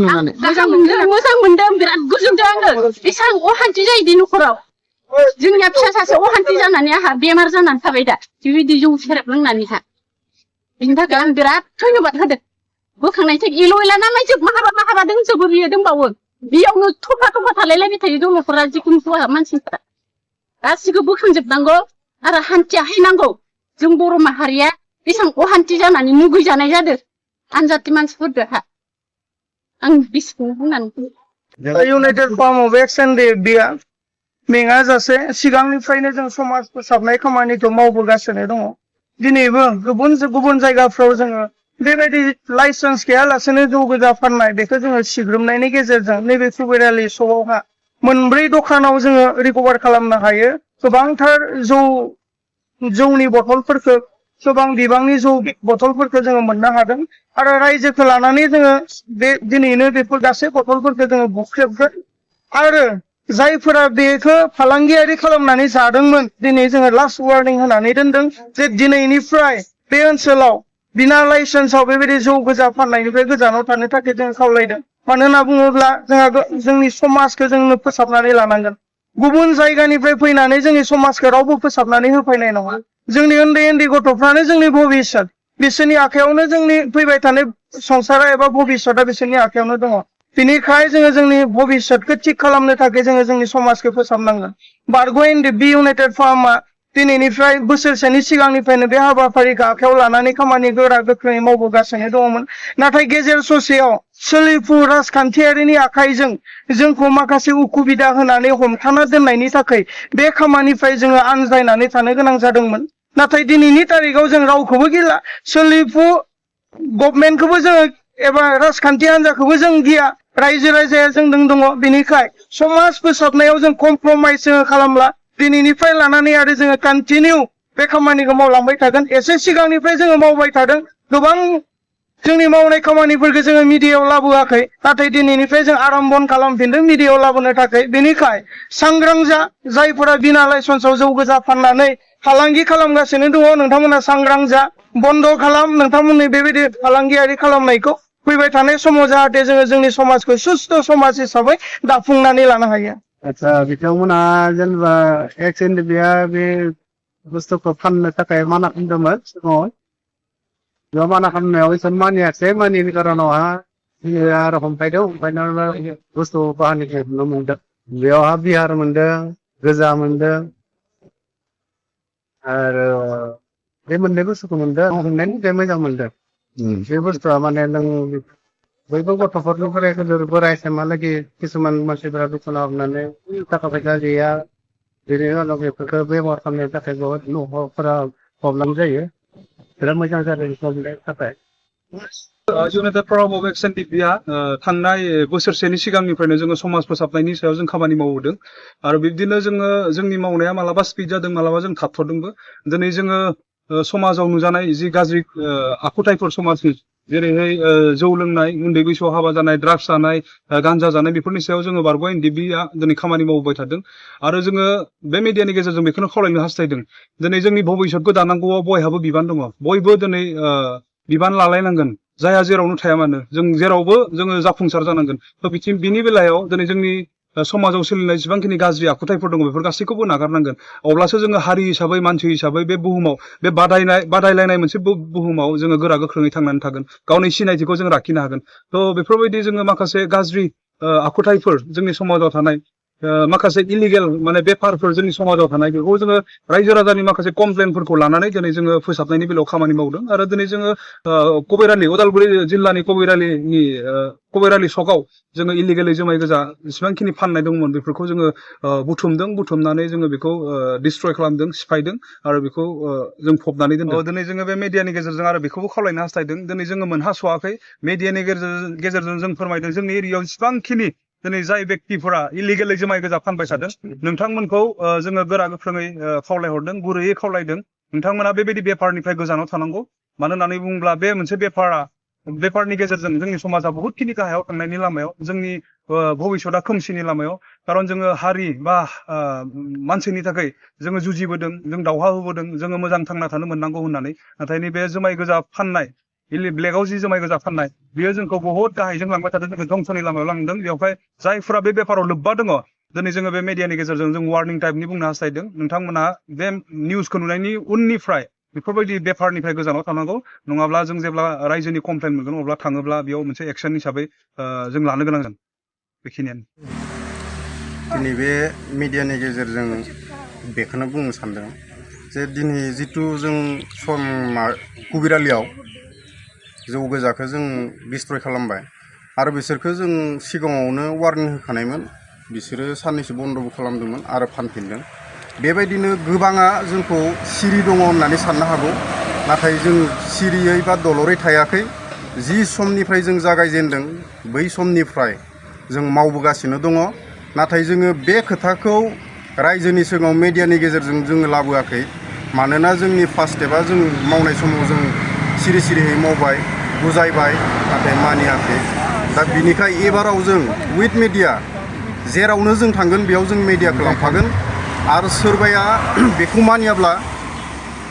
नुनानै मोजां मोनदों बिराद गोजोनदों आङो एसां अहान्थि जायो दि न'खराव जोंनिया फिसा सासे अहान्थि जानानै आंहा बेमार जानानै थाबाय दा बेबायदि जौ सेरेब लोंनानैहा बिनि थाखाय आं बिराद धन्यबाद होदों बोखांनायसै इल' इला नामायजोब माहाबा दोंजोबो बियो दंबावो बेयावनो थफा थालायलायबाय थायो दं न'खरा जिखुनु हौवा मानसिफोरा गासिबो बोखांजोबनांगौ आरो हान्थिया हायनांगौ जों बर' माहारिया बेसां अहान्थि जानानै मुगैजानाय जादों आनजाति मानसिफोरदोहा आं बिसिखौनो बुंनानै इउनाइटेड फार्म अफ एक्स-NDFB आ मेङा जासे सिगांनिफ्रायनो जों समाज फोसाबनाय खामानिखौ मावबोगासिनो दङ दिनैबो गुबुन जायगाफ्राव जोङो बेबायदि लाइसेन्स गैयालासेनो जौ गोजा फाननाय बेखौ जोङो सिग्रोमनायनि गेजेरजों नैबे कुबेरालि सकआवहा मोनब्रै दखानाव जोङो रिकभार खालामनो हायो गोबांथार जौनि बथलफोरखौ गोबां बिबांनि जौ बथलफोरखौ जोङो मोननो हादों आरो रायजोखौ लानानै जोङो दिनैनो बेफोर गासै बथलफोरखौ जोङो बुख्रेबगोन आरो जायफोरा बेखौ फालांगियारि खालामनानै जादोंमोन दिनै जोङो लास्ट वार्निं होनानै दोनदों जे दिनैनिफ्राय बे ओनसोलाव बिना लाइसेन्सआव बेबायदि जौ गोजा फाननायनिफ्राय गोजानाव थानो थाखाय जों खावलायदों मानो होनना बुङोब्ला जोंहा जोंनि समाजखौ जोंनो फोसाबनानै लानांगोन गुबुन जायगानिफ्राय फैनानै जोंनि समाजखौ रावबो फोसाबनानै होफैनाय नङा जोंनि उन्दै गथ'फ्रानो जोंनि भबिष्यत बिसोरनि आखायावनो जोंनि फैबाय थानाय संसारा एबा भबिष्यतआ बिसोरनि आखायावनो दङ बिनिखाय जोङो जोंनि भबिष्यतखौ थिग खालामनो थाखाय जोङो जोंनि समाजखौ फोसाबनांगोन बेरेखहायwi इउनाइटेड फार्मआ दिनैनिफ्राय बोसोरसेनि सिगांनिफ्रायनो बे हाबाफारिखौ आखायाव लानानै खामानि गोरा गोख्रोङै मावबोगासिनो दङमोन नाथाय गेजेर ससेयाव सोलिफु राजखान्थियारिनि आखाइजों जोंखौ माखासे उसुबिदा होनानै हमथाना दोननायनि थाखाय बे खामानिफ्राय जोङो आनज्रायनानै थानो गोनां जादोंमोन नाथाय दिनैनि तारिखाव जों रावखौबो गिला सोलिफु गभर्नमेन्टखौबो जोङो एबा राजखान्थि हान्जाखौबो जों गिया रायजो राजाया जोंजों दङ बेनिखाय समाज फोसाबनायाव जों कमप्रमाइस जोङो खालामला दिनैनिफ्राय लानानै आरो जोङो कन्टिनिउ बे खामानिखौ मावलांबाय थागोन एसे सिगांनिफ्राय जोङो मावबाय थादों गोबां जोंनि मावनाय खामानिफोरखौ जोङो मिडियायाव लाबोआखै नाथाय दिनैनिफ्राय जों आरम्भन खालामफिनदों मिडियायाव लाबोनो थाखाय बेनिखाय सांग्रां जा जायफोरा बिना लाइसेन्सआव जौ गोजा फाननानै फालांगि खालामगासिनो दङ नोंथांमोना सांग्रां जा बन्द खालाम नोंथांमोननि बेबायदि फालांगियारि खालामनायखौ फैबाय थानाय समाव जाहाथे जोङो जोंनि समाजखौ सुस्थ' समाज हिसाबै दाफुंनानै लानो हायो आतसा बिथांमोना जेनेबा एक्स-NDFB आ बे बुस्थुखौ फाननो थाखाय माना खालामदोंमोन सिगाङाव बेयाव माना खालामनायाव इसोर मानियासै मानियैनि कारनावहा आरो हमफायनानै बुस्थु बाहानिखौ नुनो मोनदों बेयावहा बिहार मोनदों गोजा मोनदों आरो बे मोननै बुस्थुखौ मोनदों हमनायनिफ्राय मोजां मोनदों बे बुस्थुआ माने नों बयबो गथ'फोरनिफ्राय बोरायसिमहालागै किसुमान मानसिफोरा दखानाव हाबनानै थाखा फैसा गैया बेनि उनाव बेफोरखौ बेबहार खालामनो थाखाय बहुत न'खरफोरा प्रब्लेम जायो बिराद मोजां जादों प्रब्लेमनि थाखाय इउनाइटेड फार्म अफ एक्स-NDFB आ थांनाय बोसोरसेनि सिगांनिफ्रायनो जोङो समाज फोसाबनायनि सायाव जों खामानि मावबोदों आरो बिब्दिनो जोङो जोंनि मावनाया मालाबा स्पिड जादों मालाबा जों थाबथ'दोंबो दिनै जोङो समाजाव नुजानाय जि गाज्रि आखुथायफोर समाजनि जेरैहाय जौ लोंनाय उन्दै बैसोआव हाबा जानाय ड्राग्स जानाय गान्जा जानाय बेफोरनि सायाव जोङो बेरेखहायwi आ दिनै खामानि मावबोबाय थादों आरो जोङो बे मिडियानि गेजेरजों बेखौनो खावलायनो हास्थायदों दिनै जोंनि भबिष्यतखौ दानांगौआव बयहाबो बिबान दङ बयबो दिनै बिबान लालायनांगोन जायहा जेरावनो थाया मानो जों जेरावबो जोङो जाफुंसार जानांगोन थ' बिनि बेलायाव दिनै जोंनि समाजाव सोलिनाय जेसेबांखिनि गाज्रि आखुथायफोर दङ बेफोर गासैखौबो नागारनांगोन अब्लासो जोङो हारि हिसाबै मानसि हिसाबै बे बुहुमाव बे बादायलायनाय मोनसे बुहुमाव जोङो गोरा गोख्रोङै थांनानै थागोन गावनि सिनायथिखौ जों लाखिनो हागोन थ' बेफोरबायदि जोङो माखासे गाज्रि आखुथायफोर जोंनि समाजाव थानाय माखासे इलिगेल माने बेफारफोर जोंनि समाजाव थानाय बेखौ जोङो रायजो राजानि माखासे कमप्लेनफोरखौ लानानै दिनै जोङो फोसाबनायनि बेलायाव खामानि मावदों आरो दिनै जोङो उदालगुरि जिल्लानि कबेरालि सकआव जोङो इलिगेलै जुमाय गोजा जेसेबांखिनि फाननाय दंमोन बेफोरखौ जोङो बुथुमनानै जोङो बेखौ डिस्ट्रय खालामदों सिफायदों आरो बेखौ जों फबनानै दोनदों दिनै जोङो बे मिडियानि गेजेरजों आरो बेखौबो खावलायनो हास्थायदों दिनै जोङो मोनहास'वाखै मिडियानि गेजेरजों जों फोरमायदों जोंनि एरियायाव जेसेबांखिनि दिनै जाय बेक्तिफोरा इलिगेलै जुमाय गोजा फानबाय थादों नोंथांमोनखौ जोङो गोरा गोख्रोङै खावलायहरदों गुरैयै खावलायदों नोंथांमोना बेबायदि बेफारनिफ्राय गोजानाव थानांगौ मानो होननानै बुङोब्ला बे मोनसे बेफारनि गेजेरजों जोंनि समाजा बहुतखिनि गाहायाव थांनायनि लामायाव जोंनि भबिष्यतआ खोमसिनि लामायाव खारन जोङो हारि बा मानसिनि थाखाय जोङो जुजिबोदों जों दावहा होबोदों जोङो मोजां थांना थानो मोननांगौ होननानै नाथाय नैबे जुमाय गोजा फाननाय ब्लेकआव जि जुमाय गोजा फाननाय बेयो जोंखौ बहुत गाहायजों लांबाय थादों जोंखौ ध्वंसनि लामायाव लांदों बेवहाय जायफोरा बे बेफाराव लोब्बा दङ दिनै जोङो बे मेडियानि गेजेरजों जों वार्निं टाइपनि बुंनो हास्थायदों नोंथांमोना बे निउसखौ नुनायनि उननिफ्राय बेफोरबायदि बेफारनिफ्राय गोजानाव थानांगौ नङाब्ला जों जेब्ला रायजोनि कमप्लेन मोनगोन अब्ला थाङोब्ला बेयाव मोनसे एक्सन हिसाबै जों लानो गोनां जागोन बेखिनियानो दिनै बे मिडियानि गेजेरजों बेखौनो बुंनो सानदों जे दिनै जिथु जों समा कुबिरालियाव जौ गोजाखौ जों डिस्ट्रय खालामबाय आरो बिसोरखौ जों सिगाङावनो वार्निं होखानायमोन बिसोरो साननैसो बन्द'बो खालामदोंमोन आरो फानफिनदों बेबायदिनो गोबाङा जोंखौ सिरि दङ होननानै साननो हागौ नाथाय जों सिरियै बा दलरै थायाखै जि समनिफ्राय जों जागायजेनदों बै समनिफ्राय जों मावबोगासिनो दङ नाथाय जोङो बे खोथाखौ रायजोनि सिगाङाव मेडियानि गेजेरजों जोङो लाबोआखै मानोना जोंनि फार्स्ट स्टेपआ जों मावनाय समाव जों सिरि सिरियै मावबाय बुजायबाय नाथाय मानियाखै दा बिनिखाय एबाराव जों उइथ मिडिया जेरावनो जों थांगोन बेयाव जों मिडियाखौ लांफागोन आरो सोरबाया बेखौ मानियाब्ला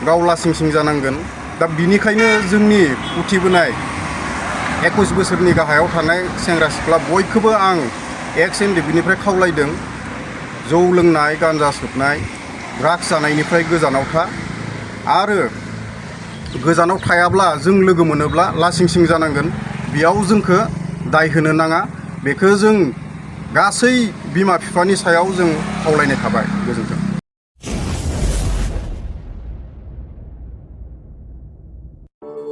गाव लासिं सिं जानांगोन दा बिनिखायनो जोंनि उथिबोनाय 21 बोसोरनि गाहायाव थानाय सेंग्रा सिख्ला बयखौबो आं एक्स-NDFBनिफ्राय खावलायदों जौ लोंनाय गान्जा सोबनाय ड्राग्स जानायनिफ्राय गोजानाव था आरो गोजानाव थायाब्ला जों लोगो मोनोब्ला लासिं सिं जानांगोन बेयाव जोंखौ दाय होनो नाङा बेखौ जों गासै बिमा बिफानि सायाव जों खावलायनाय थाबाय गोजोन्थों